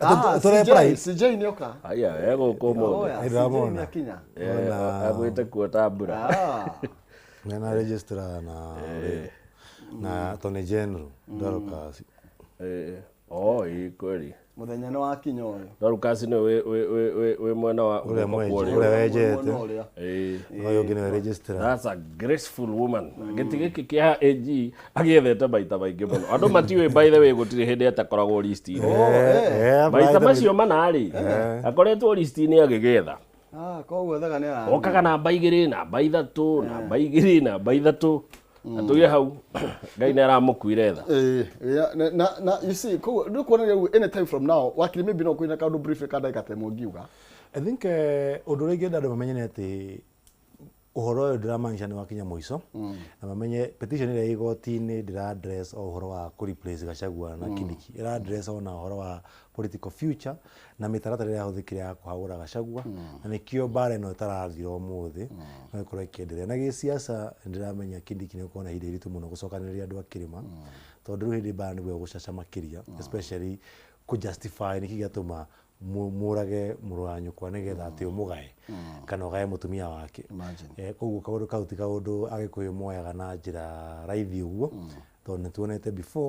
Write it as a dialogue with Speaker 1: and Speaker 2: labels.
Speaker 1: Ah,
Speaker 2: Tũre
Speaker 1: CJ,
Speaker 2: pride.
Speaker 1: CJ nĩoka.
Speaker 3: Aya, egũkũ ũmũthĩ.
Speaker 1: Oya, CJ
Speaker 2: Ndĩramwona.
Speaker 1: nĩakinya.
Speaker 3: Agwĩte kuota mbura.
Speaker 1: Ah,
Speaker 2: Mena registrar na na Attorney General Dorcas.
Speaker 3: Oh, ĩ kweli.
Speaker 1: Mũthenya nĩ wakinya ũyũ.
Speaker 3: Dorcas nĩ wĩ mwena wa
Speaker 2: Ũrĩa mwenje,
Speaker 3: guoko
Speaker 2: ũrĩa
Speaker 3: kwa ũrĩo.
Speaker 2: wenjete.
Speaker 1: Mwena ũrĩa.
Speaker 3: Ĩ.
Speaker 2: Ũyũ ũngĩ nĩwe registrar.
Speaker 3: That's a graceful woman. Gĩtĩ gĩkĩ kĩa AG agĩethete maita maingĩ mũno. Andũ matiũĩ, by the way, gũtirĩ hĩndĩ atakoragwo list-inĩ. Maita macio mana rĩ, akoretwo list-inĩ agĩgetha.
Speaker 1: Ah, koguo ethaga nĩ ara.
Speaker 3: Okaga namba 2, namba 3, namba 2, namba 3. Atũire hau Ngai nĩ aramũkuire tha.
Speaker 1: Eh, yeah, na you see, koguo rĩu kuona rĩu anytime from now, wakiri, maybe no kwĩna kaũndũ brief ka ndagĩka ta ĩmwe ũngiuga.
Speaker 2: I think ũndũ ũrĩa ingĩenda andũ mamenye nĩ atĩ ũhoro ũyũ ndĩramaanisha nĩ wakinya mũico, na mamenye petition ĩrĩa ĩ igoti-inĩ ndĩra address o ũhoro wa kũ replace Gachagua na Kindiki, ĩra address ona ũhoro wa political future na mĩtaratara ĩrĩa yahũthĩkire ya kũhagũra Gachagua, na nĩkĩo mbara ĩno ĩtarathira ũmũthĩ, no ĩkorwo ĩkĩenderea. Na gĩsiasa nĩndĩramenya Kindiki nĩ gũkorwo na ihinda iritũ mũno gũcokanĩrĩria andũ a kĩrĩma, tondũ rĩu hĩndĩ mbara nĩguo ĩgũcaca makĩria, especially kũ justify nĩkĩ gĩatũma mũrage mũrũ wa nyũkwa nĩgetha atĩ ũmũgae kana ũgae mũtumia wake.
Speaker 1: Imagine.
Speaker 2: Koguo kaũndũ kau ti kaũndũ Agĩkũyũ moyaga na njĩra raithi ũguo, tondũ nĩ tuonete before.